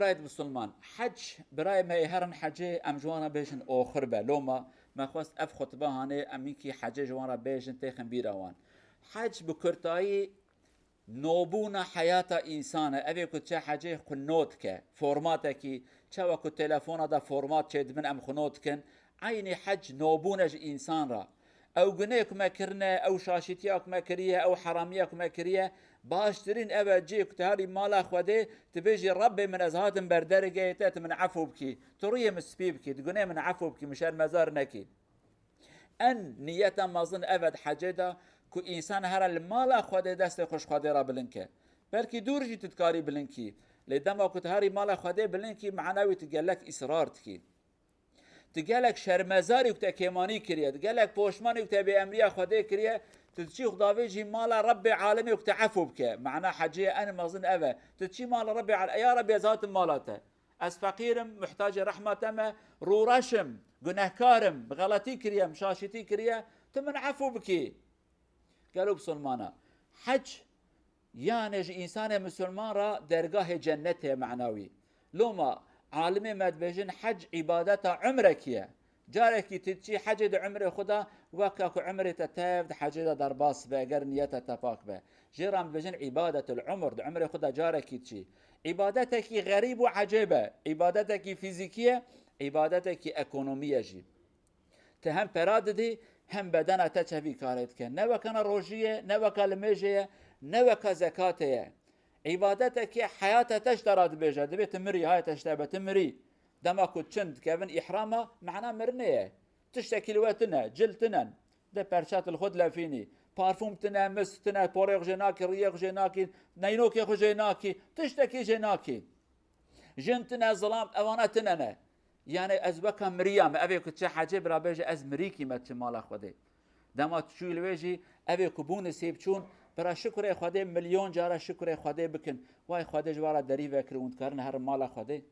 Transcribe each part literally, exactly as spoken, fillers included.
Birayê Musulman, hec, birayê me ê herin hecê, em ji wan re bêjin oxir be. Loma me xwest ev xutbe hanê, em hinkî hecê ji wan re bêjin, têxin bîra wan. Hec bi kurtayî nobûna heyata însan e. Evê ku çe hecê xwe not ke, formatekî, çawa ku telefona de format çêdibin em xwe not dikin, eynî hec nobûn e ji însan re. Ew gunê ku me kirine, ew şaşîtiya ku me kiriye, ew heramiya ku me kiriye, baştirîn ev e cihê ku tu herî mala Xwedê, tu bêjî, Rebbê min, ez hatim ber dergehê te, tu min efû bikî, tu rûyê min spî bikî, tu gunê min efû bikî, min şermezar nekî. En niyeta mezin ev e di hecê de ku însan here li mala Xwedê destê xwe ji Xwedê re bilind ke. Belkî dûr jî tu dikarî bilind kî. Lê dema ku tu herî mala Xwedê bilind kî, mana wî tu gelek îsrar dikî. Tu gelek şermezarî ku te kêmanî kiriye, tu gelek poşmanî ku te bêemriya Xwedê kiriye, tu diçî xwe davêjî mala Rebbê alemê ku te efû bike. Mana hecê en mezin ev e. Tu diçî mala Rebbê al-, ya Rebbê, ez hatim mala te. Ez feqîr im, muhtacê rehma te me, rûreş im, gunehkar im, xeletî kiriye, şaşîtî kiriye, tu min efû bikî. Gelo Musulmana, hec, yanê ji însanê Musulman re dergahê cennet heye mana wî. Loma alimê me dibêjin hec îbadeta umrekî ye. Carekî tu diçî hecê di umrê xwe de, weka ku umrê te tev di hecê de derbas be, eger niyeta te pak be. Jê re em dibêjin îbadetul umr, di umrê xwe de carekî diçî. Îbadetekî xerîb û ecêb e. Îbadetekî fîzîkî ye, îbadetekî ekonomî ye jî. Tu hem pera didî, hem bedena te çevî karê dike. Ne wekana rojî ye, ne weka limêjê ye, ne weka zekatê ye. Îbadetekî heyata te ji te re dibêje. Dibê tu mirî, haya te ji te be, tu mirî. Dema ku çin dikevin îhrama, mana mirinê ye. Tiştekî li we tine, cil tine. De perçat li xwe dilefînî. Parfûm tine, misk tine, porê xwe jê nakî, riyê xwe jê nakî, neynokê xwe jê nakî, tiştekî jê nakî. Jin tine, zilam, evana tine ne. Yani ez weka miriya me, evê ku çi hecê bira bêje ez mirîkî me çi mala Xwedê. Dema tu çûyî li wê jî, evê ku bû nisîb çûn, bira şukurê Xwedê, milyon cara şukurê Xwedê bikin. Way Xwedê ji we re derî vekir û hûn dikarin herin mala Xwedê.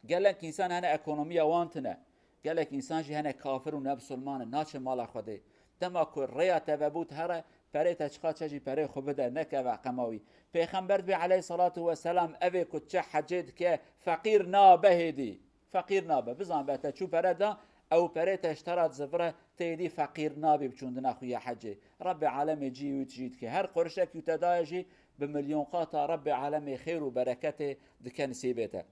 Gelek însan hene ekonomiya wan tine. Gelek însan jî hene kafir û ne bisilman in, naçe mala Xwedê. Dema ku rêya te vebû, tu here, perê te çiqa çe jî perê xwe bide, nekeve qema wî. Pêxember dibê aleyhissalatu vesselam evê ku çi hecê dike, feqîr nabe hêdî. Feqîr nabe. Bizan be te çû pere da, ew perê te ji te re dizivire, tê êdî feqîr nabî bi çûndina xwe ya hecê. Rebbê alemê cihê wî tijî dike. Her qurişekî te daye jî bi milyon qata Rebbê alemê xêr û bereketê dike nisîbê te.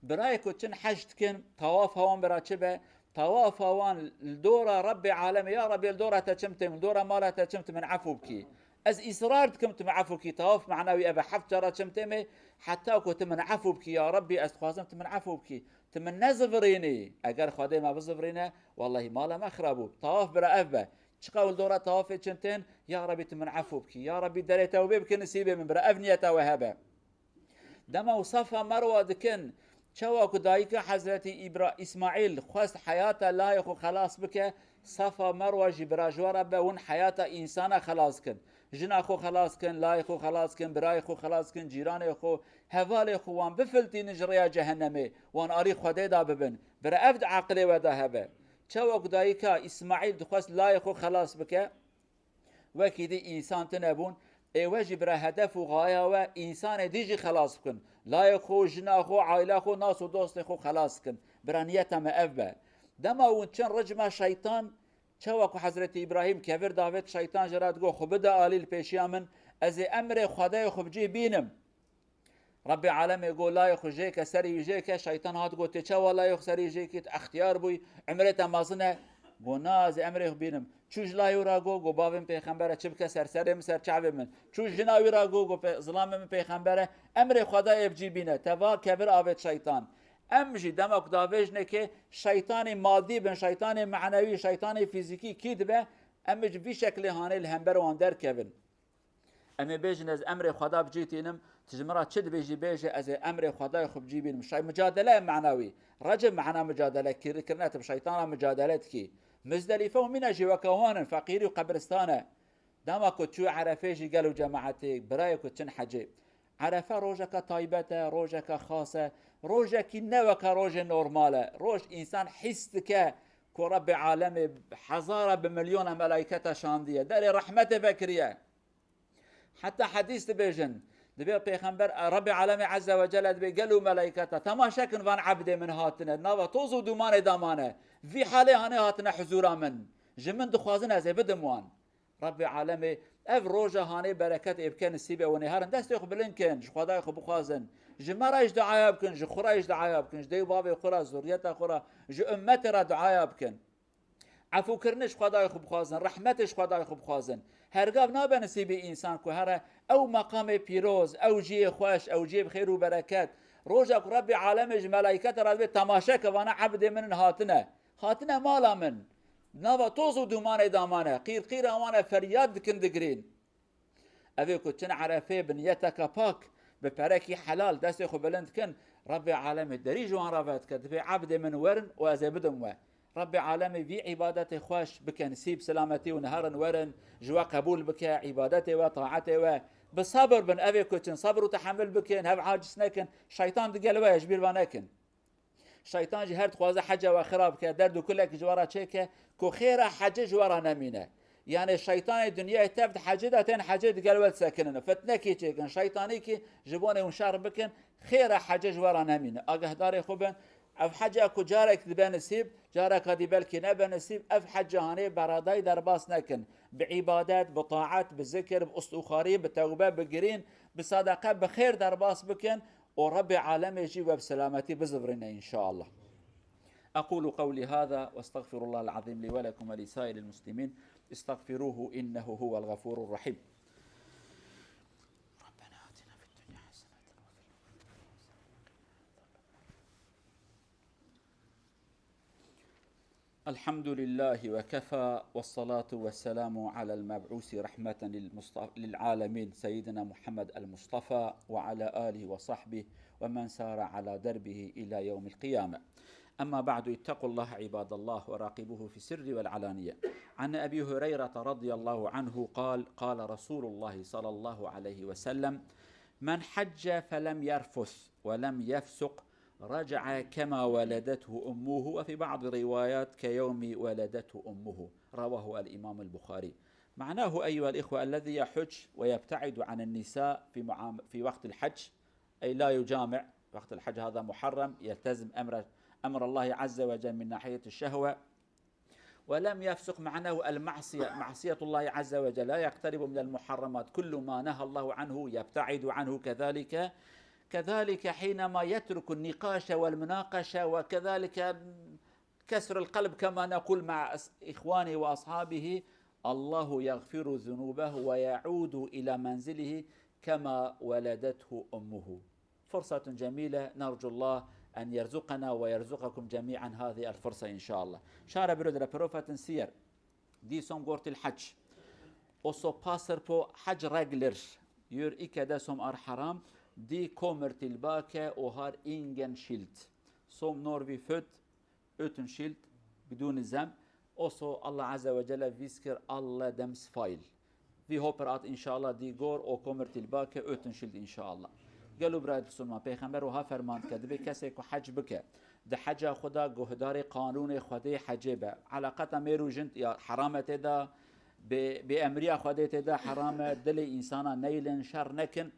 Birayê ku çin hec dikin, tawafa wan bira çi be? Tawafa wan li dora Rebbê alemê, ya Rebbê, li dora te çim têm, li dora mala te çim, tu min efû bikî. Ez îsrar dikim tu min efû bikî. Tawaf mana wî ev e, heft cara çim têmê, heta ku tu min efû bikî, ya Rebbê, ez dixwazim tu min efû bikî. Tu min nezivirînî. Eger Xwedê me bizivirîne, wellahî mala me xira bû. Tawaf bira ev be. Çiqa li dora tawafê çim tên, ya Rebbê, tu min efû bikî. Ya Rebbê, derê tewbê bike nisîbê min bira. Ev niyeta we hebe. Dema û Safa Merwa dikin, çawa ku dayika Hezretî Îbra-, Îsmaîl xwest heyata layê xwe xelas bike, Safa Merwa jî bira ji we re be, hûn heyata însana xelas kin. Jina xwe xelas kin, layê xwe xelas kin, birayê xwe xelas kin, cîranê xwe, hevalê xwe, wan bifiltînin ji rêya cehennemê, wan alî Xwedê de bibin. Bira ev di aqilê we de hebe. Çawa ku dayika Îsmaîl dixwest layê xwe xelas bike, Wekî dî însan tune bûn, ê we jî bira hedef û xaya we însanê dî jî xelas bikin. Layê xwe, jina xwe, aîla xwe, nas û dostê xwe xelas bikin. Bira niyeta me ev be. Dema hûn çin ricma şeytan, çawa ku Hezretî Îbrahîm kevir davêt, şeytan jê re digot, xwe bide alî li pêşiya min, ez ê emrê Xwedayê xwe bi cî bînim. Rebbê alemê got, layê xwe jêke, serê wî jêke, şeytan hat got, tê çawa layê xwe serê wî jêkî, tu extiyar bûyî, emrê te mezin e. Got, na, ez ê emrê xwe bînim. Çû ji layê wî re got, got, bavê min pêxember e, çi bike ser serê min, ser çavê min. Çû jina wî re got, got, pe-, zilamê min pêxember e, emrê Xwedayê bi cî bîne. Teva kevir avêt şeytan. Em jî dema ku davêjinê ke şeytanê madî bin, şeytanê manewî, şeytanê fîzîkî kî dibe, em jî vî şeklê hanê li hember wan derkevin. Em ê bêjin, ez emrê Xweda bi cî tînim, tu ji min re çi dibêjî bêje, ez ê emrê Xwedayê xwe bi cî bînim. Şay micadele ye mana wî. Recim mana micadele, kir-, kirine tu bi şeytan re micadele dikî. Mizdelîfe û Mîne jî weke wan in, feqîrî û qebristan e. Dema ku çû Erefê jî gel û cemaetê, birayê ku çin hecê. Erefe rojeke taybet e, rojeke xas e, rojekî ne weke rojê normal e. Roj însan hîs dike ku Rebbê alemê hezara bi milyona melayketa şandiye. Derê rehmetê vekiriye. Heta hedîs dibêjin, Dibê Pêxember, Rebbê Alemê Ezze ve Celle dibê gelo melaîketa, temaşe kin van ebdê min hatine, nava toz û dûmanê de mane. Vî halê hanê hatine huzûra min. Ji min dixwazin ez ê bidim wan. Rebbê Alemê ev roja hanê bereket ê bike nisîbê wan ê herin. Destê xwe bilind kin, ji Xwedayê xwe bixwazin. Ji me re jî duaya bikin, ji xwe re jî duaya bikin, ji dê û bavê xwe re, zuriyeta xwe re, ji ummetê re duaya bikin. Efûkirinê ji Xwedayê xwe bixwazin, rehmetê ji Xwedayê xwe bixwazin. Hergav nabe nisîbî însan ku here ew meqamê pîroz, ew cihê xweş, ew cihê bi xêr û bereket. Roja ku Rebbê Alemê ji melaîkete re dibê temaşe ke vana ebdê min in hatine. Hatine mala min. Nava toz û dûmanê de mane. Qîr qîra wan e feryad dikin digirîn. Evê ku çin Erefê bi niyeteke pak, bi perekî helal destê xwe bilind kin, Rebbê Alemê derî ji wan re vedike, dibê ebdê min werin û ez ê bidim we. Rebbê Alemê vî îbadetê xweş bike nisîb, silametî û niherin werin, ji we qebûl bike, îbadetê we, taetê we. Bi sebir bin, evê ku çin sebir û tehemil bikin, hev aciz nekin, şeytan digel we ye, ji bîr ve nekin. Şeytan jî her dixwaze heca we xira bike, derd û kulekî ji we re çêke, ku xêra hecê ji we re nemîne. Yanê şeytanê dinyayê tev di hecê de tên hecê digel we disekinin. Fitnekî çêkin, şeytanîkî ji bonê hûn şer bikin, xêra hecê ji we re nemîne. Agahdarê xwe bin, ev heca ku carek dibe nisîb, careka dî belkî nebe nisîb, ev heca hanê beradayî derbas nekin. Bi îbadet, bi taet, bi zikir, bi istixarî, bi tewbe, bi girîn, bi sedeqe, bi xêr derbas bikin. û Rebbê Alemê jî we bi selametî bizivirîne înşaallah. أقول قولي هذا وأستغفر الله العظيم لي ولكم ولسائر المسلمين، استغفروه إنه هو الغفور الرحيم. ربنا آتنا في الدنيا حسنة وفي الآخرة حسنة. الحمد لله وكفى، والصلاة والسلام على المبعوث رحمة للمصط-، للعالمين سيدنا محمد المصطفى وعلى آله وصحبه ومن سار على دربه إلى يوم القيامة. أما بعد، اتقوا الله عباد الله وراقبوه في السر والعلانية. عن أبي هريرة رضي الله عنه قال: قال رسول الله صلى الله عليه وسلم: من حج فلم يرفث ولم يفسق رجع كما ولدته أمه، وفي بعض الروايات كيوم ولدته أمه. رواه الإمام البخاري. معناه أيها الإخوة، الذي يحج ويبتعد عن النساء في معام-، في وقت الحج، أي لا يجامع، وقت الحج هذا محرم، يلتزم أمر، أمر الله عز وجل من ناحية الشهوة، ولم يفسق معناه المعصية، معصية الله عز وجل، لا يقترب من المحرمات، كل ما نهى الله عنه يبتعد عنه كذلك. كذلك حينما يترك النقاش والمناقشة وكذلك كسر القلب كما نقول مع أص-، إخوانه وأصحابه، الله يغفر ذنوبه ويعود إلى منزله كما ولدته أمه. فرصة جميلة، نرجو الله أن يرزقنا ويرزقكم جميعا هذه الفرصة إن شاء الله. Şare biro dire profetin siyer. Dîsom gortil hac. Oso passer po hac regler. Yör ikede som ar haram. Di kommer tillbaka och har ingen skuld. Som når vi född, utan skuld, بدون ذنب. Oso Allah Azze ve Celle visker alle dems feil. Vi hopper at inşallah di gor och kommer tillbaka utan skuld inşallah. Gelo birayê Musulman, Pêxember wiha ferman dike, dibê kesê ku hec bike, di heca xwe de guhdarê qanûnê Xwedê hecê be. Eleqeta mêr û jin ya heram e tê de, bê, bêemriya Xwedê tê de heram e, dilê însana neylin, şer nekin.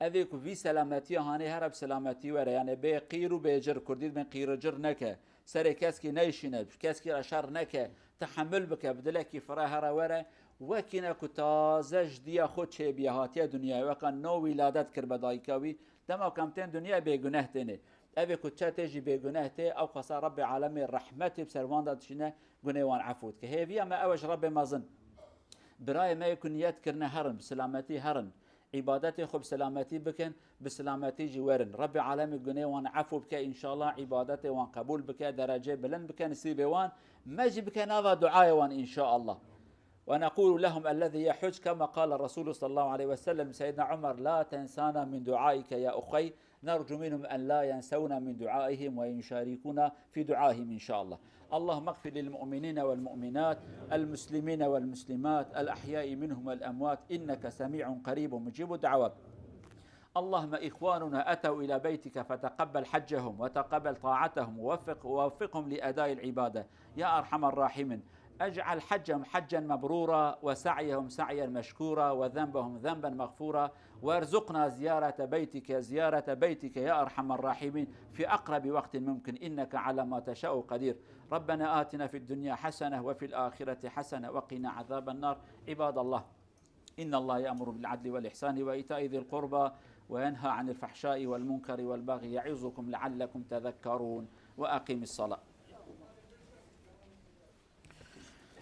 Evê ku vî selametiya hanê here bi selametî were, yanê bê qîr û bê cir, kurdî dibên qîr û cir neke, serê keskî neyşîne, keskî re şer neke, tehemul bike, bi dilekî fire here were, wekî ne ku taze ji diya xwe çêbiye hatiye dinyayê, weka no wîladet kiribe dayika wî, dema ku em tên dinyayê bêguneh têne. Evê ku çe tê jî bêguneh tê, ew xwesa Rebbê Alemê rehmetê bi ser wan de dişîne, gunê wan efû dike. Hêviya me ew e ji Rebbê mezin. Birayê me yê ku niyet kirine herin, bi silametî herin. Îbadetê xwe bi silametî bikin, bi silametî jî werin. Rebbê Alemê gunê wan efû bike, înşallah îbadetê wan qebûl bike, derecê bilind bike, nisîbê wan, me jî bike nava duayê wan, înşallah. ونقول لهم الذي يحج كما قال الرسول صلى الله عليه وسلم، سيدنا عمر، لا تنسانا من دعائك يا أخي، نرجو منهم أن لا ينسونا من دعائهم ويشاركونا في دعائهم إن شاء الله. اللهم اغفر للمؤمنين والمؤمنات، المسلمين والمسلمات، الأحياء منهم والأموات، إنك سميع قريب مجيب الدعوات. اللهم إخواننا أتوا إلى بيتك فتقبل حجهم وتقبل طاعتهم ووفق، ووفقهم لأداء العبادة يا أرحم الراحمين. اجعل حجهم حجا مبرورا وسعيهم سعيا مشكورا وذنبهم ذنبا مغفورا وارزقنا زيارة بيتك زيارة بيتك يا أرحم الراحمين في أقرب وقت ممكن إنك على ما تشاء قدير. ربنا آتنا في الدنيا حسنة وفي الآخرة حسنة وقنا عذاب النار. عباد الله، إن الله يأمر بالعدل والإحسان وإيتاء ذي القربى وينهى عن الفحشاء والمنكر والبغي يعظكم لعلكم تذكرون. وأقم الصلاة.